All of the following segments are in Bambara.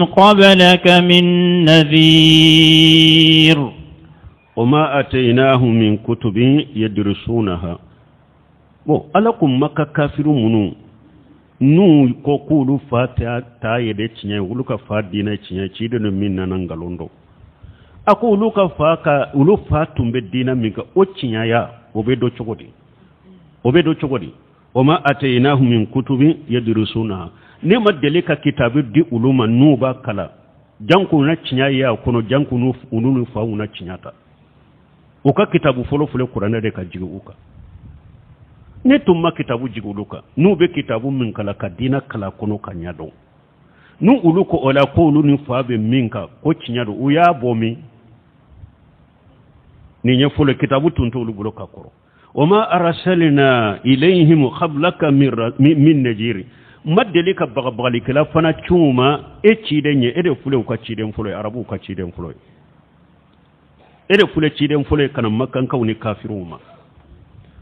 قبلك من نذير. وما أتيناهم من كتب يدرسونها. Bon, Ala ko Maka kafiru minnu n'u ko k'olu fa ta ye de tiɲɛ ye, olu ka fa diinɛ tiɲɛ, ciden min nana nkalon dɔn, a ko olu ka fa ka olu fa tun bɛ diinɛ min kan, o tiɲɛya, o bɛ dɔn cogo di? O bɛ dɔn cogo di? وما أتيناهم من كتب يدرسونها. Ne ma deli ka kitabu di olu ma n'u b'a kalan, janko na tiɲɛ ye a kɔnɔ, janko olu ni faw na tiɲɛ ta. U ka kitabu fɔlɔ fɔlɔ, Kuranɛ de ka jigin u kan. Ne tun ma kitabu jigin olu kan n'u bɛ kitabu min kalan, ka diinɛ kalan kɔnɔ ka ɲɛ dɔn. N'u olu ko o la ko olu ni fa bɛ min kan, ko tiɲɛ don, u y'a bɔ min? Nin ye fɔlɔ, kitabu tun t'olu bolo ka kɔrɔ. وما أرسلنا إليهم قبلك من نذير. Ma deli ka bagabagalikɛla fana ci u ma e ciden ye. E de filɛ u ka ciden fɔlɔ ye, arabuw ka ciden fɔlɔ ye. E de filɛ ciden fɔlɔ ye ka na makankaw ni kafiriw ma.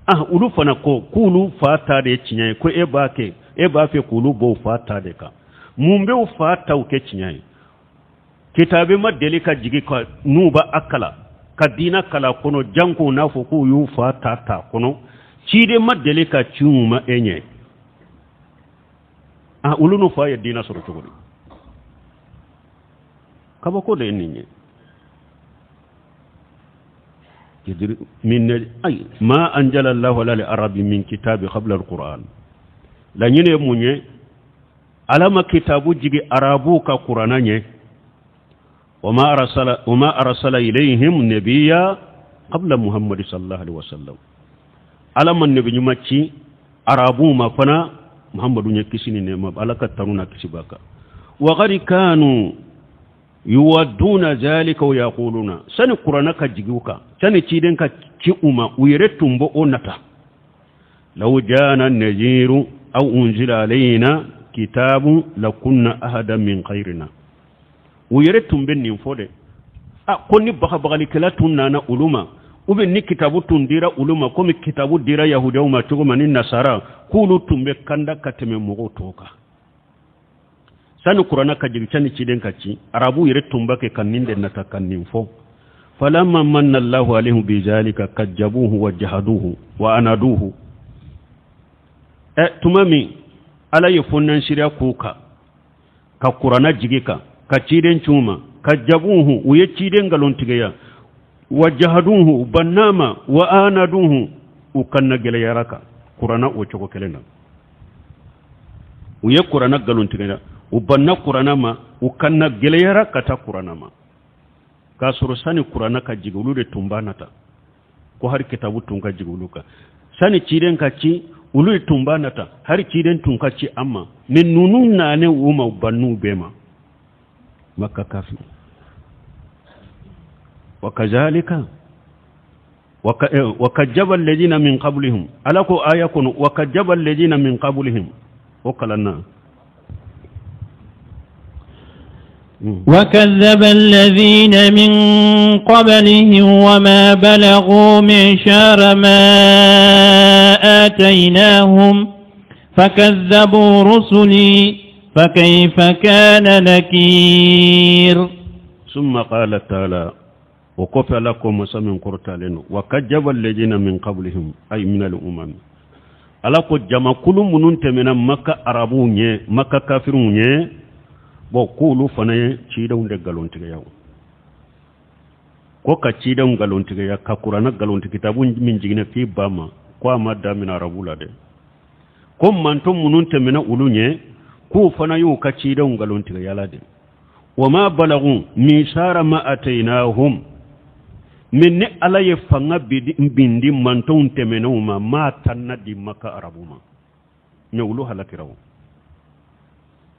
Ah, olu fana ko k'olu fa ta de ye tiɲɛ ye, ko e b'a kɛ, e b'a fɛ k'olu bɔ u fa ta de kan. Mun bɛ u fa taw kɛ tiɲɛ ye? Kitabe ma deli ka jigin ka n'u b'a a kalan, ka diinɛ kalan kɔnɔ, janko n'a fɔ k'u y'u fa ta ta kɔnɔ. Ciden ma deli ka ci u ma e ɲɛ. Ah, olu n'u fa ye diinɛ sɔrɔ cogo di? Kabako de ye nin ye. من أي ما أنزل الله على العرب من كتاب قبل القرآن. Laɲini ye mun ye? Ala ma kitabu jigi arabu ka Kurana ɲɛ. وما أرسل إليهم نبيا قبل محمد صلى الله عليه وسلم. Ala ma nabi ɲuman ci arabu ma fana Muhammadu ɲɛ, kisi ni nɛɛma, Ala ka tanu na kisi b'a kan. وقد كانوا يودون ذلك ويقولون. Sani Kurana ka jigi u kan, sani ciden ka ci u ma, u yɛrɛ tun b'o o nata: لو جاءنا نذير أو أنزل علينا كتاب لكنا أهدى من غيرنا. U yɛrɛ tun bɛ nin fɔ dɛ, a ko ni bagabagalikɛla tun nana olu ma, ou bien ni kitabu tun dira olu ma, komi kitabu dira yahudiyaw ma cogo min ni nasara, k'olu tun bɛ kanda ka tɛmɛ mɔgɔw tɔw kan. Sani Kuranna ka jigin, sani ciden ka ci, arabu yɛrɛ tun b'a kɛ ka nin de nata, ka nin fɔ. فلما من الله عليهم بذلك كذبوه وجحدوه وعنادوه. Ɛ, tuma min Ala ye fɔnnasiriya k'u kan, ka Kuranna jigi kan, ka ciden ci u ma, كذبوه, u ye ciden nkalontigiya, وجحدوه, u banna ma, وعنادوه, u kanna gɛlɛyara kan Kuranna o cogo kelen na. U ye Kuranna nkalontigiya, u banna Kuranna ma, u kanna gɛlɛyara ka taa Kuranna ma, k'a sɔrɔ sani Kuranna ka jigin, olu de tun b'a nata ko hari kitabu tun ka jigin olu kan. Sani ciden ka ci, olu de tun b'a nata hari ciden tun ka ci an ma. Mais ninnu nanen u ma, u bann'u bɛɛ ma, Makka kafir. وكذلك وكذب الذين من قبلهم. Ala ko aya kono: وكذب الذين من قبلهم. O kalanna. وكذب الذين من قبلهم وما بلغوا معشار ما آتيناهم فكذبوا رسلي فكيف كان نكير؟ ثم قال تعالى، وكفى لكم مسمى قرتالين: وكذب الذين من قبلهم، أي من الأمم. Ala ko jamakulu minnu tɛmɛna Maka arabuw ɲɛ, Maka kafiriw ɲɛ, bon, k'olu fana ye cidenw de nkalontigiya. Ko ka cidenw nkalontigiya, ka Kuranna nkalontigɛ, kitabu min jiginna k'i ba ma, ko a ma daminɛ arabu la dɛ. Ko mantɔn minnu tɛmɛna olu ɲɛ, k'u fana y'u ka cidenw nkalontigiya la de. وما بلغوا معشار ما آتيناهم. Min ni Ala ye fanga bin di mantɔnw tɛmɛnenw ma, maa tanna di Maka arabu ma, mɛ olu halakira. O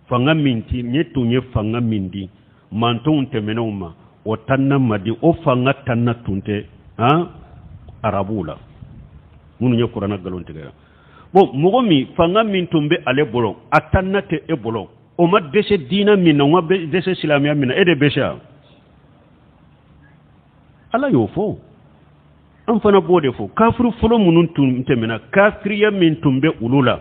fanga min ti ne tun ye fanga min di mantɔnw tɛmɛnenw ma, o tanna ma di, o fanga tanna tun tɛ han arabuw la minnu ye Kuranna nkalon tigɛra. Bon, mɔgɔ min fanga min tun bɛ ale bolo, a tanna tɛ e bolo, o ma dɛsɛ diinɛ min na, o ma dɛsɛ silamɛya min na, e de bɛ se wa? Ala y'o fɔ, an fana b'o de fɔ. Kafiri fɔlɔ minnu tun tɛmɛna, kafiriya min tun bɛ olu la,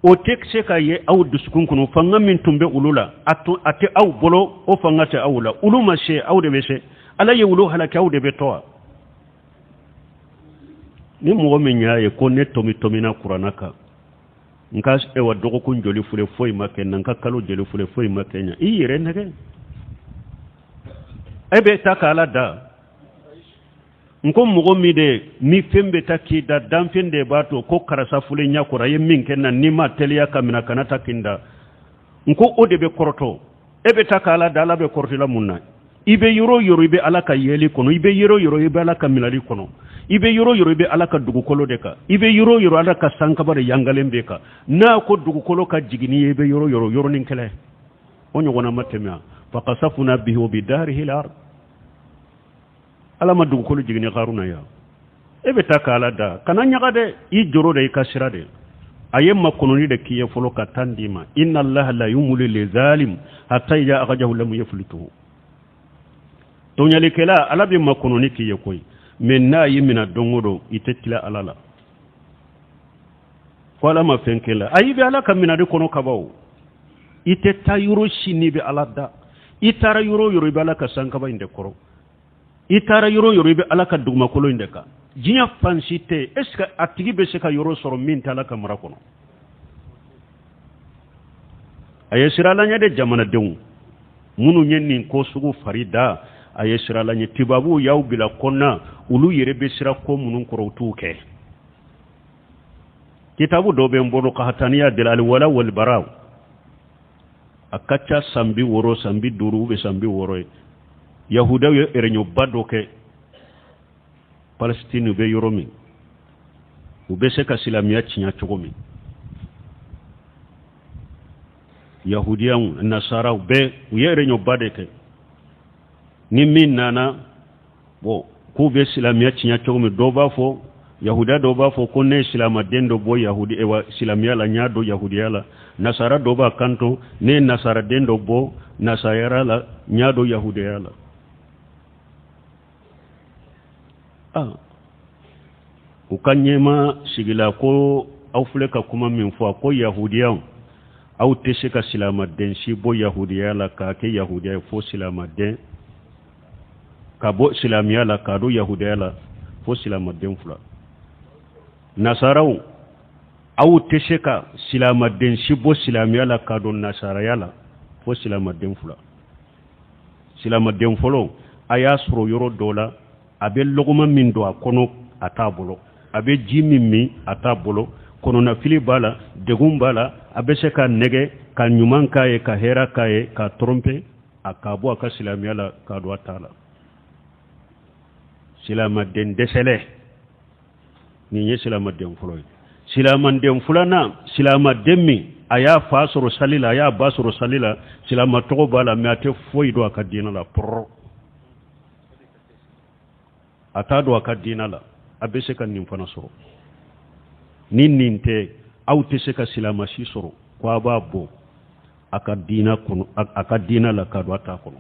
O tɛ se ka ye aw dusukun kɔnɔ. Fanga min tun bɛ olu la, a tɛ aw bolo, o fanga tɛ aw la. Olu ma se, aw de bɛ se. Ala ye olu halaki, aw de bɛ to wa? Ni mɔgɔ min y'a ye ko ne tomi tomina kuranna kan, n ka ewa dɔgɔkun joli filɛ foyi ma kɛ n na, n ka kalo joli filɛ foyi ma kɛ n na, i yɛrɛ nɛgɛ. E bɛ taa ka Ala da. N ko mɔgɔ min de ni fɛn bɛ taa k'i da, danfɛn de b'a to ko karisa filɛ ɲɛ kɔrɔ, a ye min kɛ n na, n'i ma teliya ka minɛ kana taa kin da. N ko o de bɛ kɔrɔtɔ. E bɛ taa ka Ala da, Ala bɛ kɔrɔtɔ la mun na? I bɛ yɔrɔ o yɔrɔ, i bɛ Ala ka yeli kɔnɔ. I bɛ yɔrɔ o yɔrɔ, i bɛ Ala ka minɛli kɔnɔ. I bɛ yɔrɔ o yɔrɔ, i bɛ Ala ka dugukolo de kan. I bɛ yɔrɔ o yɔrɔ, Ala ka sankaba de yangalen bɛ kan. N'a ko dugukolo ka jigin n'i ye, i bɛ yɔrɔ o yɔrɔ, yɔrɔnin kɛlɛ o ɲɔgɔnna ma tɛmɛ yan. Fakasafuna bihi wa bidarihi al-ard. Ala ma dugukolo jigin ni Haruna ya. E bɛ taa ka Ala da, kana ɲaga dɛ, i jɔrɔ de, i ka sira de. A ye makɔnɔni de k'i ye fɔlɔ ka tan d'i ma. Inna Allaha la yumli lizalim hatta idha akhadhahu lam yaflituhu. Tɔɲalikɛla, Ala bɛ makɔnɔni k'i ye koyi, mais n'a y'i minɛ don o don, i tɛ tila Ala la. Ko Ala ma fɛn kɛ la, ayi, i bɛ Ala ka minɛli kɔnɔ kaban o. I tɛ taa yɔrɔ si n'i bɛ Ala da. I taara yɔrɔ o yɔrɔ, i bɛ Ala ka sankaba in de kɔrɔ. I taara yɔrɔ o yɔrɔ, i bɛ Ala ka dugumakolo in de kan. Diɲɛ fan si tɛ, est ce que a tigi bɛ se ka yɔrɔ sɔrɔ min tɛ Ala ka mara kɔnɔ? A ye siran Ala ɲɛ de, jamanadenw minnu ye nin ko sugu fari da, a ye siran Ala ɲɛ. Tubabuw y'aw bila kɔnɔna, olu yɛrɛ bɛ siran ko minnu kɔrɔ, u t'u kɛ. Kitabu dɔ bɛ n bolo, kahataniya de la, aliwala walibara. A ka ca san 60, san 50 ou san 60 ye. Yahudaw ye réunion-ba dɔ kɛ Palestine, bɛ yɔrɔ min, u bɛ se ka silamɛya tiɲɛ cogo min. Yahudiyaw, nasaraw bɛɛ, u ye réunion-ba de kɛ. Ni min nana bon k'u bɛ silamɛya tiɲɛ cogo min, dɔw b'a fɔ, yahudiya dɔw b'a fɔ ko ne ye silamaden dɔ bɔ yahudi ewa silamɛya la, n y'a don yahudiya la. Nasara dɔw b'a kanto, ne ye nasaraden dɔ bɔ nasaraya la, n y'a don yahudiya la. U ka ɲɛma sigila ko aw filɛ ka kuma min fɔ, ko yahudiyaw, aw tɛ se ka silamaden si bɔ yahudiya la k'a kɛ yahudiya ye fo silamaden ka bɔ silamɛya la k'a don yahudiya la fo silamaden fila. Nasaraw, aw tɛ se ka silamaden si bɔ silamɛya la k'a don nasaraya la fo silamaden fila. Silamaden fɔlɔ, a y'a sɔrɔ yɔrɔ dɔ la, a bɛ lɔgɔma min don a kɔnɔ a t'a bolo, a bɛ ji min min a t'a bolo, kɔnɔnafili b'a la, degun b'a la, a bɛ se ka nɛgɛ ka ɲuman k'a ye, ka hɛrɛ k'a ye, ka tromper a k'a bɔ a ka silamɛya la k'a don a ta la. Silamaden dɛsɛlɛ, nin ye silamaden fɔlɔ ye. Silamaden filanan, silamaden min a y'a fa sɔrɔ sali la, a y'a ba sɔrɔ sali la, silama tɔgɔ b'a la, mais a tɛ foyi dɔn a ka diinɛ la pɔrɔ, a t'a dɔn a ka diinɛ la, a bɛ se ka nin fana sɔrɔ. Ni nin tɛ, aw tɛ se ka silama si sɔrɔ ko a b'a bɔ a ka diinɛ kɔnɔ, a ka diinɛ la k'a don a ta kɔnɔ.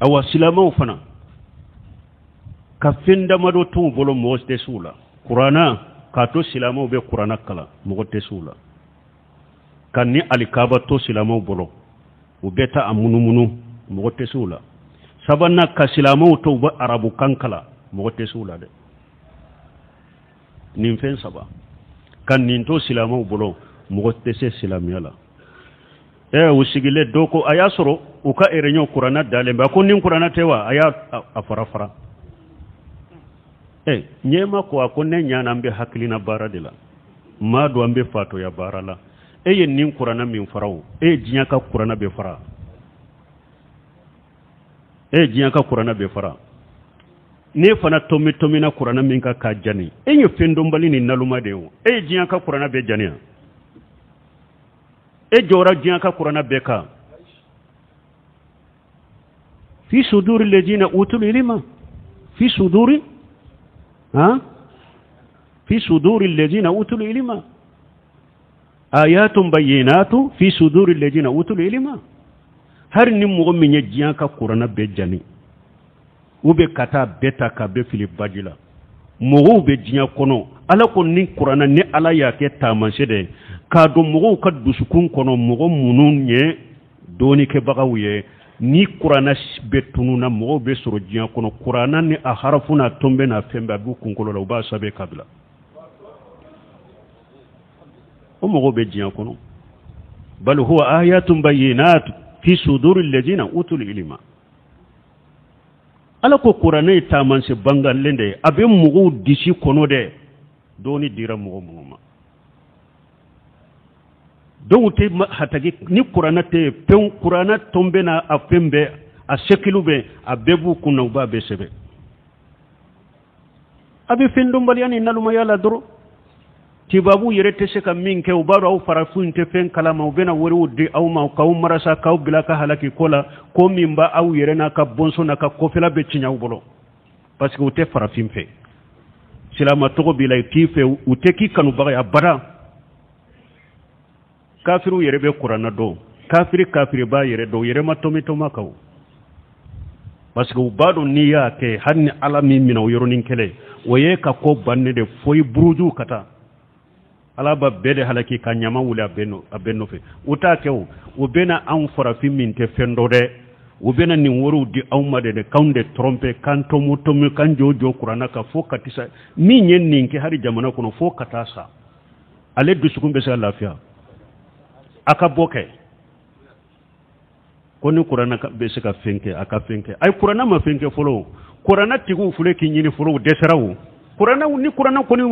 Awa, silamɛw fana ka fɛn damadɔ t'u bolo, mɔgɔ tɛ s'u la. Kuranna, k'a to silamɛw bɛ kuranna kalan, mɔgɔ tɛ s'u la. Ka ni alikaba to silamɛw bolo, u bɛ taa a munumunu, mɔgɔ tɛ s'u la. Sabanan, ka silamɛw to u bɛ arabukan kalan, mɔgɔ tɛ s'u la dɛ. Nin fɛn saba, ka nin to silamɛw bolo, mɔgɔ tɛ se silamɛya la. U sigilen dɔ ko, a y'a sɔrɔ u ka réunion kuranna dalen bɛ, a ko nin kuranna tɛ wa? A y'a a fara fara. Ɲɛma ko, a ko ne ɲana an bɛ hakilina baara de la, maa dɔn an bɛ fatɔya baara la. E ye nin kuranna min fara o, e ye diɲɛ ka kuranna bɛɛ fara, e ye diɲɛ ka kuranna bɛɛ fara. Ne fana tomi tomina kuranna min kan k'a jani, e ye fɛn dɔnbali ni naloma de ye o. E ye diɲɛ ka kuranna bɛɛ jani yan, e jɔra diɲɛ ka kuranna bɛɛ kan. Fi suduri lejina utul ilima, fi suduri, ha, fi suduri lejina utul ilima ayatun bayyinatu fi suduri lejina utul ilima. Hari ni mɔgɔ min ye diɲɛ ka kuranna bɛɛ jani, u bɛ ka taa bɛɛ ta ka bɛɛ fili baji la. Mɔgɔw bɛ diɲɛ kɔnɔ, Ala ko ni kuranna ni Ala y'a kɛ taamasiyɛn de ye k'a don mɔgɔw ka dusukun kɔnɔ, mɔgɔ minnu ye dɔɔnikɛbagaw ye. Ni kuranna bɛ tununna, mɔgɔw bɛ sɔrɔ diɲɛ kɔnɔ, kuranna ni a harafu n'a tɔnbɛ n'a fɛn bɛɛ a b'u kunkolo la, u b'a sɛbɛn ka bila. O mɔgɔw bɛ diɲɛ kɔnɔ. Bal huwa ayatun bayyinat fi suduri alladhina utul ilma. Ala ko kuranɛ ye taamasiyɛn bangalen de ye, a bɛ mɔgɔw disi kɔnɔ dɛ, dɔɔni dira mɔgɔ minnu ma. Dɔw tɛ hataki ni kuranɛ tɛ yen pewu, kuranɛ tɔn bɛ n'a a fɛn bɛɛ, a sekilu bɛɛ, a bɛɛ b'u kun na, u b'a bɛɛ sɛbɛn. A bɛ fɛn dɔnbaliya ni nalomaya la dɔrɔn. Tubabuw yɛrɛ tɛ se ka min kɛ, u b'a dɔn aw farafinw tɛ fɛn kalama, u bɛna wariw di aw ma k'aw marasa, k'aw bila ka halaki ko la, ko min b'a aw yɛrɛ n'a ka bɔnsɔn n'a ka kɔfɛla bɛ tiɲɛ aw bolo, parce que u tɛ farafin fɛ. Silama tɔgɔ b'i la, i t'i fɛ, u tɛ k'i kanubaga ye abada. Kafiriw yɛrɛ bɛ kuranna dɔn, kafiri kafiri b'a yɛrɛ dɔn, u yɛrɛ ma tɔmi tɔma kan o, parce que u b'a dɔn n'i y'a kɛ, hali ni Ala min minɛ o yɔrɔnin kelen, o ye ka ko bannen de fo i buruju ka taa. Ala b'a bɛɛ de halaki ka ɲama wuli a bɛɛ nɔfɛ. U t'a kɛ o, u bɛna anw farafin min tɛ fɛn dɔn dɛ, u bɛna nin wariw di anw ma de dɛ, k'anw de tromper, k'an tɔmɔ tɔmɔ, k'an jɔ jɔ kuranna kan fo ka tisa. Min ye nin kɛ hali jamana kɔnɔ fo ka taa sa, ale dusukun bɛ se ka lafiya a ka bɔ kɛ ko ni kuranna bɛ se ka fɛn kɛ, a ka fɛn kɛ. Ayi, kuranna ma fɛn kɛ fɔlɔ. Kuranna tigiw filɛ k'i ɲini fɔlɔ, u dɛsɛra o. Kuranna ni kuranna kɔni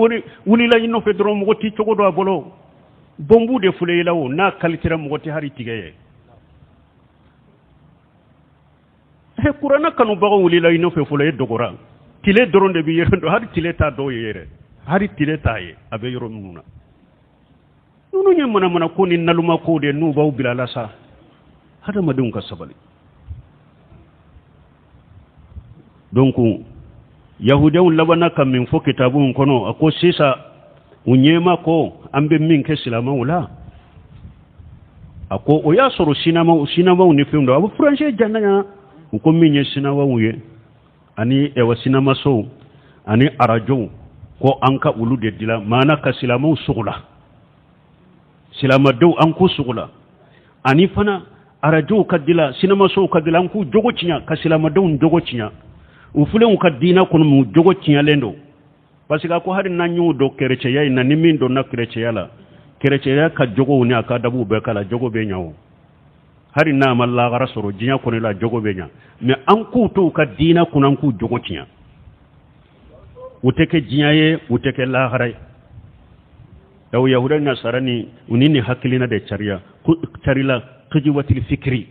wulila i nɔfɛ dɔrɔn, mɔgɔ t'i cogo dɔn a bolo. Bɔnbu de filɛ i la o, n'a kalitera mɔgɔ tɛ hali tigɛ ye. He, kuranna kanubagaw wulila i nɔfɛ fɔlɔ, e dɔgɔra. Tile dɔrɔn de bɛ yɛrɛ dɔn, hali tile t'a dɔw ye yɛrɛ, hali tile t'a ye a bɛ yɔrɔ minnu na. Ninnu ye manamana ko ni naloma ko de n'u b'aw bila la sa. Hadamadenw ka sabali. Donc yahudiyaw labanna ka min fɔ kitabu in kɔnɔ, a ko sisan u ɲɛma ko an bɛ min kɛ silamɛw la, a ko o y'a sɔrɔ sinamaw ni fɛnw don, a bɛ furancɛ janna. U ko min ye sinamaw ye ani ɛwà sinamasow ani arajow, ko an ka olu de dila maana ka silamɛw sogo la, silamadenw an k'u sogo la, ani fana arajow ka dila, sinamasow ka dila, an k'u jogo tiɲɛ, ka silamadenw jogo tiɲɛ. U filenw ka diinɛ kɔnɔ, mu jogo tiɲɛlen don, parce que a ko hali n'an y'o don kerecɛya in na, ni min donna kerecɛya la, kerecɛya ka jogow ni a ka dabuw bɛɛ k'a la, jogo bɛ ɲa o. Hali n'a ma lagara sɔrɔ diɲɛ kɔnɔ la, jogo bɛ ɲa. Mais an k'u to u ka diinɛ kɔnɔ, an k'u jogo tiɲɛ, u tɛ kɛ diɲɛ ye, u tɛ kɛ lahara ye. Yahu yahuda nasara ni u ni nin hakilina de cariya carila kijiwatili fikiri.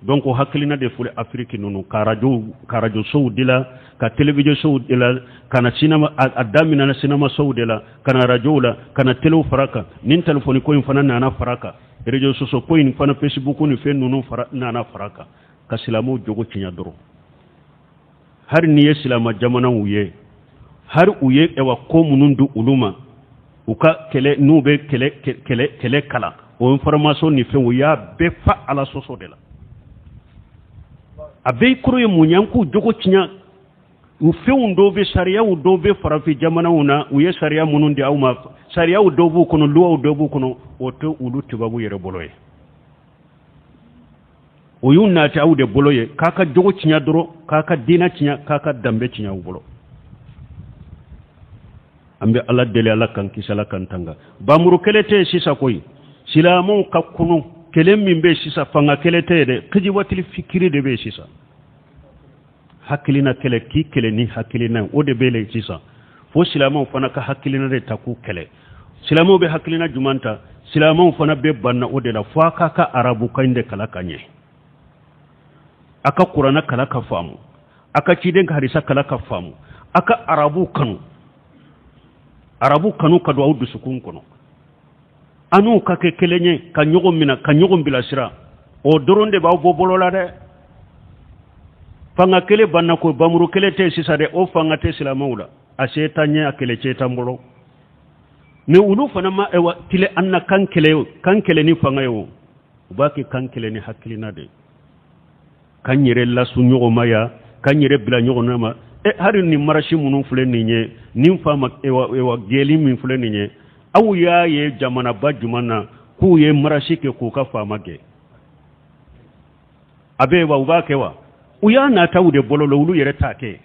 Donc o hakilina de filɛ Afiriki ninnu ka arajo, ka arajo sow dila, ka télévision sow dila, ka na sinama, a daminɛna sinama sow de la, ka na arajow la, ka na telew fara kan. Nin telefɔni ko in fana nana fara kan, réseaux sociaux ko in fana, Facebook ni fɛn ninnu fara nana fara kan, ka silamɛw jogo tiɲɛ dɔrɔn. Hali n'i ye silamɛ jamanaw ye, hali u ye ɛwà ko minnu di olu ma, u ka kɛlɛ n'u bɛ kɛlɛ kɛlɛ kɛlɛ kalan, o information ni fɛnw, u y'a bɛɛ fa Ala sɔsɔ de la. A bɛɛ kɔrɔ ye mun ye? An k'u jogo tiɲɛ. U fɛnw dɔw bɛ, sariyaw dɔw bɛ farafin jamanaw na, u ye sariya minnu di aw ma, sariyaw dɔw b'u kɔnɔ, luwaw dɔw b'u kɔnɔ, o tɛ olu tubabu yɛrɛ bolo ye, o y'u nati aw de bolo ye, k'a ka jogo tiɲɛ dɔrɔn, k'a ka diinɛ tiɲɛ, k'a ka danbe tiɲɛ aw bolo. An bɛ Ala deli, Ala k'an kisi, Ala k'an tanga. Bamuru kɛlɛ tɛ yen sisan koyi. Silamɛw ka kunu kɛlɛ min bɛ yen sisan, fanga kɛlɛ tɛ yen dɛ, kijiwatili fikiri de bɛ yen sisan. Hakilina kɛlɛ, k'i kɛlɛ ni hakilina ye, o de bɛ yen sisan. Fo silamɛw fana ka hakilina de ta k'u kɛlɛ. Silamɛw bɛ hakilina jumɛn ta? Silamɛw fana bɛ banna o de la, fo a k'a ka arabukan in de kalan ka ɲɛ, a ka kuranna kalan ka faamu, a ka ciden ka hadisa kalan ka faamu, a ka arabu kanu, arabu kanu ka don aw dusukun kɔnɔ, an n'u ka kɛ kelen ye, ka ɲɔgɔn minɛ, ka ɲɔgɔn bilasira. O dɔrɔn de b'aw bɔ bolo la dɛ. Fanga kelen banna ko bamuru kelen tɛ sisan dɛ, o fanga tɛ silamɛw la, a se t'an ɲɛ, a kɛlɛcɛ t'an bolo. Mais olu fana ma ɛwà tile an na kan kɛlɛ, kan kɛlɛ ni fanga ye o, u b'a kɛ kan kɛlɛ ni hakilina de ye, k'an yɛrɛ lasu ɲɔgɔn ma ya, k'an yɛrɛ bila ɲɔgɔn na ma. Hari ni marasi minnu filɛ nin ye, nin faama ewa gɛli min filɛ nin ye, aw y'a ye jamanaba jumɛn na k'u ye marasi kɛ k'u ka faama gɛn? A bɛ wa u b'a kɛ wa? U y'a nataw de bolo la, olu yɛrɛ t'a kɛ.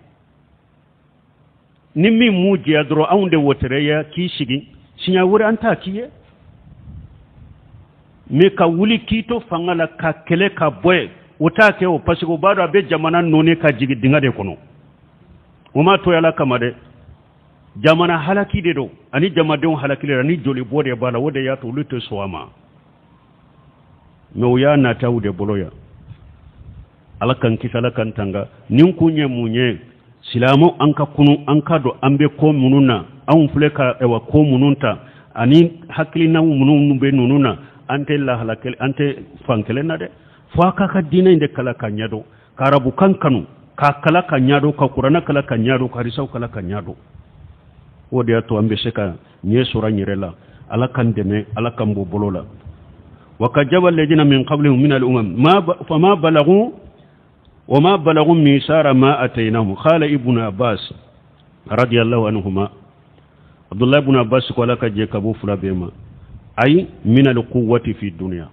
Ni min m'u diya dɔrɔn, anw de wotɛrɛya k'i sigi, siɲɛ wɛrɛ an t'a k'i ye. Mais ka wuli k'i to fanga la ka kɛlɛ ka bɔ yen, o t'a kɛ o, parce que u b'a dɔn a bɛ jamana nɔɔni ka jigin dingɛ de kɔnɔ. O m'a to Ala kama dɛ, jamana halaki de don, ani jamadenw halaki de don, ani jolibɔ de b'a la. O de y'a to olu tɛ sɔn a ma. Mais u y'a nataw de bolo yan. Ala k'an kisi, Ala k'an tanga. Nin kun ye mun ye? Silamɛw, an ka kunu, an ka dɔn an bɛ ko minnu na, anw filɛ ka ɛwà ko minnu ta ani hakilinaw minnu bɛ ninnu na, an tɛ lahala kelen, an tɛ fan kelen na dɛ. Fo a k'a ka diinɛ in de kala ka ɲɛdɔn, ka arabukan kanu k'a kala ka ɲɛdɔn, ka kuranɛ kala ka ɲɛdɔn, ka hadisaw kala ka ɲɛdɔn. O de y'a to an bɛ se ka ɲɛ sɔrɔ an yɛrɛ la. Ala k'an dɛmɛ, Ala k'an bɔ bolo la. Wa kajaba alladhina min qablihim min al-umam ma fama balagu wa ma balagu misara ma atainahum. Qala Ibn Abbas radiyallahu anhuma, Abdullah ibn Abbas ko Ala ka jɛ ka bɔ fila bɛɛ ma, ay min al-quwwati fi dunya,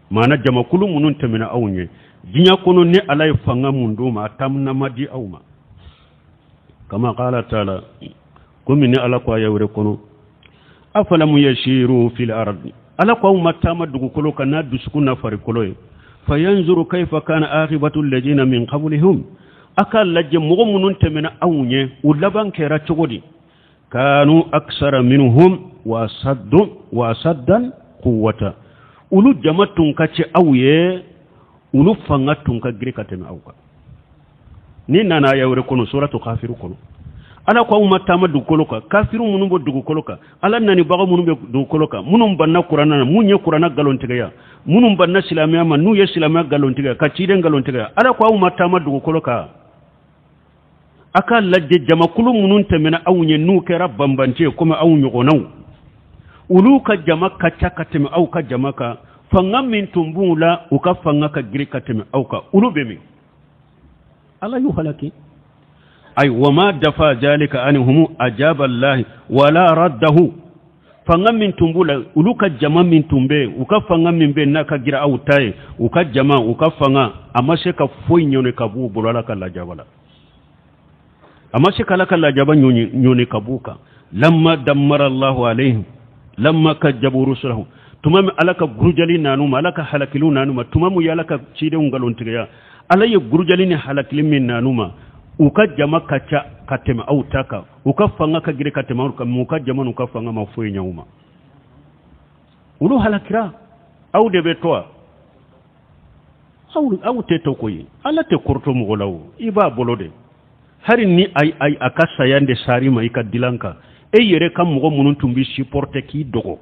maana jamakulu minnu tɛmɛna aw ɲɛ diɲɛ kɔnɔ, ni Ala ye fanga mun d'u ma, a tamna ma di aw ma. Kama qala taala, komi ni Ala ko aya wɛrɛ kɔnɔ, afalamu yasiru fil ardi, Ala ko aw ma taama dugukolo kan n'a dusukun n'a farikolo ye, fayanzuru kayfa kana aqibatu alladhina min qablihim, a k'a lajɛ mɔgɔ minnu tɛmɛna aw ɲɛ, u laban kɛra cogo di? Kanu aksara minhum wa asaddu wa asaddan quwwata, olu jama tun ka ci aw ye, olu fanga tun ka girin ka tɛmɛ aw kan. Ni nana aya wɛrɛ kɔnɔ, suratu kafiru kɔnɔ, Ala ko aw ma taama dugukolo kan, kafiru minnu bɛ dugukolo kan, Ala nanibaga minnu bɛ dugukolo kan, minnu banna kuranɛ na, mun ye kuranɛ nkalontigiya, minnu banna silamɛya ma, n'u ye silamɛya nkalontigiya, ka ciden nkalontigiya, Ala ko aw ma taama dugukolo kan, a k'a lajɛ jamakulu minnu tɛmɛna aw ɲɛ, n'u kɛra banbanci ye komi aw ɲɔgɔnnaw, olu ka jama ka ca ka tɛmɛ aw ka jama kan, fanga min tun b'u la, u ka fanga ka girin ka tɛmɛ aw kan, olu bɛ min? Ala y'u halaki. Ay wa ma dafa zalika anhum ajaba Allah wala raddahu, fanga min tun b'u la, olu ka jama min tun bɛ yen, u ka fanga min bɛ yen n'a ka girin aw ta ye, u ka jama, u ka fanga, a ma se ka foyi ɲɔni ka b'u bolo Ala ka lajaba la, a ma se k'Ala ka lajaba ɲɔni ka b'u kan. Lamma dammara Allahu alayhim lamma kajjabu rusulahum, tuma min Ala ka gurujali nanu ma, Ala ka halakiliw nanu ma, tuma min Ala ka cidenw nkalontigiya, Ala ye gurujali ni halakili min nanu ma, u ka jama ka ca ka tɛmɛ aw ta kan, u ka fanga ka girin ka tɛmɛ aw kan, u ka jama n'u ka fanga ma foyi ɲɛ u ma, olu halakira, aw de bɛ to wa? Aw tɛ to koyi. Ala tɛ kɔrɔtɔ mɔgɔ la o, i b'a bolo de. Hari ni a ka saya de sari ma i ka dilan kan, e yɛrɛ ka mɔgɔ minnu tun bɛ supporter k'i dɔgɔ,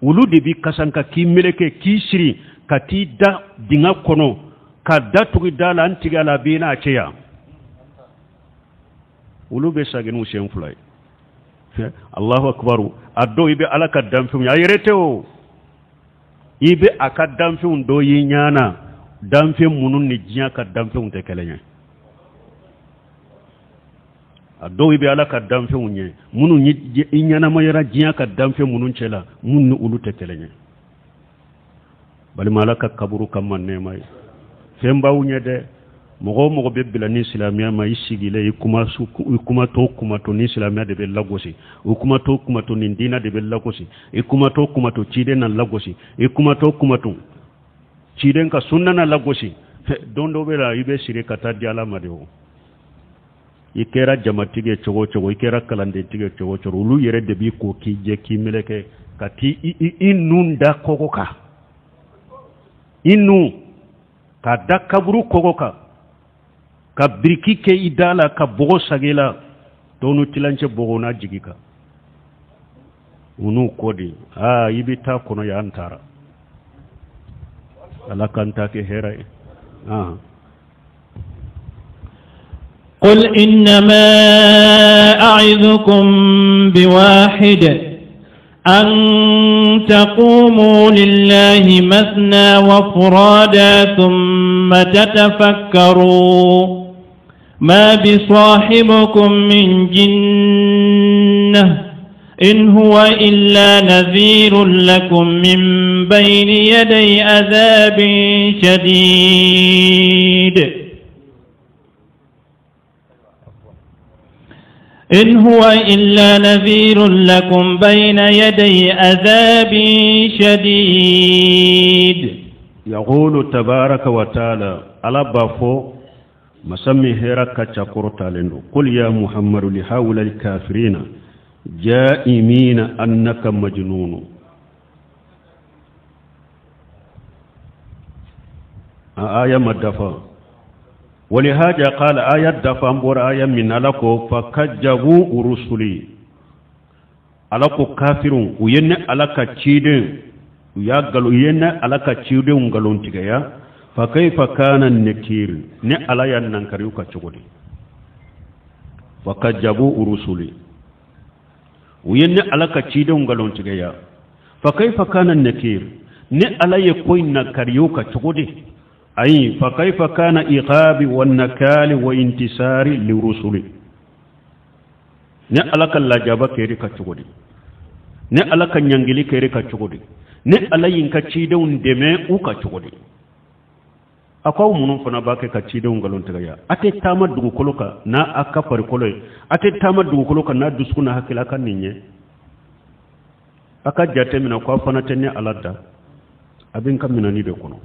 olu de b'i kasanka k'i meleke k'i siri ka t'i da dingɛ kɔnɔ ka da tugu da la, an tigɛ a la, a b'i n'a cɛ yan, olu bɛ segin n'u siɲɛ fila ye. Allahu akbar. A dɔw i bɛ Ala ka danfɛnw ye, a yɛrɛ tɛ o, i bɛ a ka danfɛnw dɔ y'i ɲɛ na, danfɛn minnu ni diɲɛ ka danfɛnw tɛ kelen ye. A dɔw i bɛ Ala ka danfɛnw ye minnu i ɲɛnamayara diɲɛ ka danfɛn minnu cɛ la, minnu ni olu tɛ kelen ye. Balima, Ala ka kaburu kama nɛɛma ye, fɛn b'aw ɲɛ dɛ. Mɔgɔ o mɔgɔ bɛ bila ni silamɛya ma, i sigilen, i kuma i kumatɔ kumatɔ ni silamɛya de bɛ lagosi, i kumatɔ kumatɔ ni diinɛ de bɛ lagosi, i kumatɔ kumatɔ ciden na lagosi, i kumatɔ kumatɔ ciden ka sunna na lagosi, don dɔ bɛ la i bɛ siri ka taa di Ala ma de. O i kɛra jamatigi ye cogo o cogo, i kɛra kalandentigi ye cogo o cogo, olu yɛrɛ de b'i ko k'i jɛ k'i meleke ka t'i i nun da kɔgɔ kan, i nun ka da kaburu kɔgɔ kan, ka biriki kɛ i da la, ka bɔgɔ sagi i la, dɔw n'u tilancɛ bɔgɔ n'a jigi kan, u n'u kɔ de. Aa, i bɛ taa kɔnɔ yan, an taara, Ala k'an ta kɛ hɛrɛ ye. قل إنما أعظكم بواحد أن تقوموا لله مثنى وفرادا ثم تتفكروا. ما بصاحبكم من جنة إن هو إلا نذير لكم من بين يدي عذاب شديد إن هو إلا نذير لكم بين يدي عذاب شديد. يقول تبارك وتعالى على بافو مسمي هيرك تشكرتالندو قل يا محمد لهؤلاء الكافرين جائمين أنك مجنون. آية مدفع ولهذا قال آية دفع أمبور آية من ألقوا فكذبوا رسلي ألقوا كافرون وين ألقى تشيدن ويا قالوا ين ألقى تشيدن قالون تجيا فكيف كان النكير نعلا ينكريو كتشغولي فكذبوا رسلي وين ألقى تشيدن قالون تجيا فكيف كان النكير نعلا يكوين نكريو كتشغولي أي فكيف كان إيقاب والنكال وانتصار لرسله نعلك اللجابة كيري كتشغولي نعلك نيانجلي كيري كتشغولي نعلا ينكتشيدون دماء كتشغولي أقوى منهم فنا باكي كتشيدون قالون تغيا أتي تاما دوكولوكا نا أكا فريكولوي أتي تاما دوكولوكا نا دوسكونا هكيلاكا نيني أكا جاتي من أقوى فنا تنيا ألادا أبين كمنا نيدو كونو.